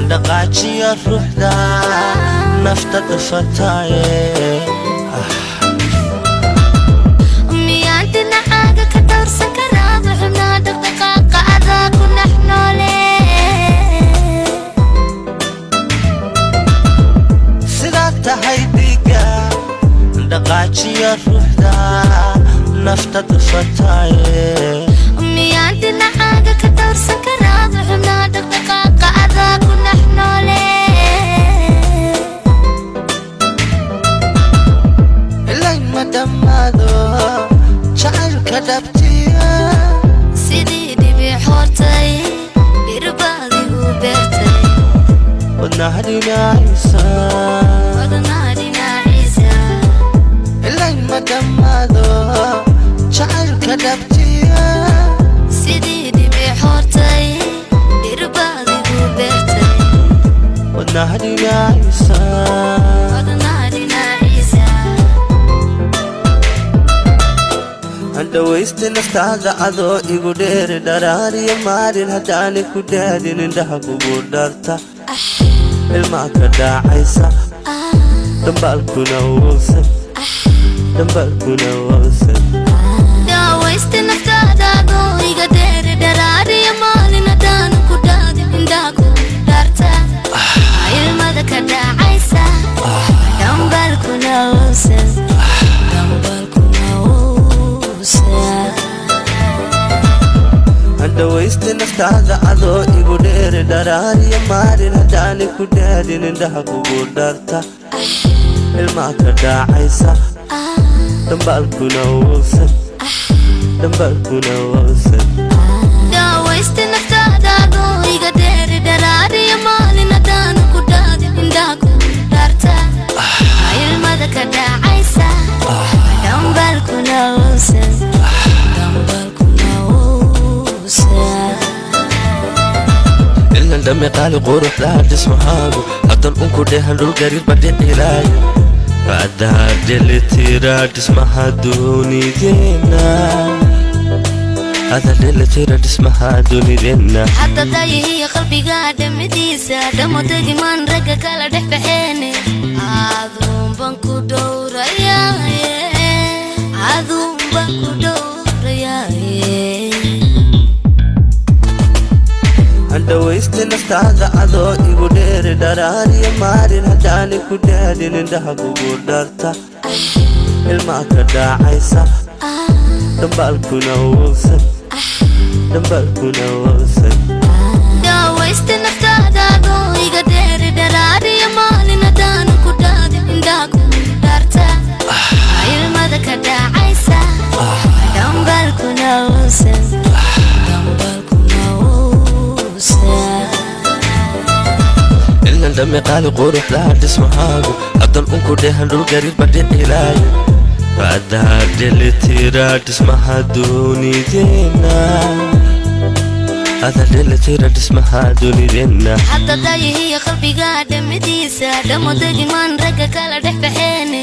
Dhaqaajiya ruuxda nafta dhafataaye. Miyaan dhinacaaga ka dhowrsan karaa xubnaha dhaqdhaqaaqa adaa ku dhex noole? Sidaad tahay dhiigga dhaqaajiya ruuxda nafta dhafataaye. Miyaan dhinacaaga ka dhowrsan karaa xubnaha dhaqdhaqaaqa adaa ku dhex noole? Ilayn ma dhammaado jacaylka dhabtiya. Sidii dhibic hortay dhirbaadigu beertay. Wadnaha dhinaciisa. Wadnaha dhinaciisa. Ilayn ma dhammaado jacaylka dhabtiya. Sidii dhibic hortay dhirbaadigu beertay. Wadnaha dhinaciisa. Wadnaha dhinaciisa. Dhawaysta naftaada adoo igu dheeri dharaariyo maalin haddaani ku dhaadin indhaha kugu dharta ilmaa ka dhaacaysa dhambaalkuna wowsan dhambaalkuna wowsan. Daawaysta naftaada adoo iga dheeri dharaariyo maalin haddaanu ku dhaadin indhaha kugu dharta ilmada ka dhacaysa dhambalkuna wowsan dhambalkuna wowsan. Dhawaysta naftaada adoo igu dheeri dharaariyo maalin haddaani ku dhaadin indhaha kugu dharta ilmaa ka dhaacaysa dhambaalkuna wowsan dhambaalkuna wowsan. Daawaysta naftaada adoo iga dheeri dharaariyo maalin haddaanu ku dhaadin indhaha kugu dharta ilmada ka dhacaysa dhambalkuna wowsan dhambalkuna wowsan. Ilan dhame qaali quruxdaa dhismahaagu haddan unku dhehan dhul gariirba dhicilaayo adaa dhelitira dhismaha dunideenna adaa dhelitira dhismaha dunideenna. Hadda dayihiyo qalbiga dhamidiisa dhamo degimaan ragga kala dhex baxeene aduunban ku dhowrayaaye aduunban ku dhowrayaaye. Dhawaysta naftaada adoo igu dheeri dharaariyo maalin haddaani ku dhaadin indhaha kugu dharta ilmaa ka dhaacaysa dhambaalkuna wowsan dhambaalkuna wowsan. Daawaysta naftaada adoo iga dheeri dharaariyo maalin haddaanu ku dhaadin indhaha kugu dharta ilmada ka dhacaysa dhambalkuna wowsan dhambalkuna wowsan. Ilan dhame qaali quruxdaa dhismahaagu haddan unku dhehan dhul gariirba dhicilaayo adaa dhelitira dhismaha dunideenna adaa dhelitira dhismaha dunideenna. Hadda dayihiyo qalbiga dhamidiisa dhamo degimaan ragga kala dhex baxeene.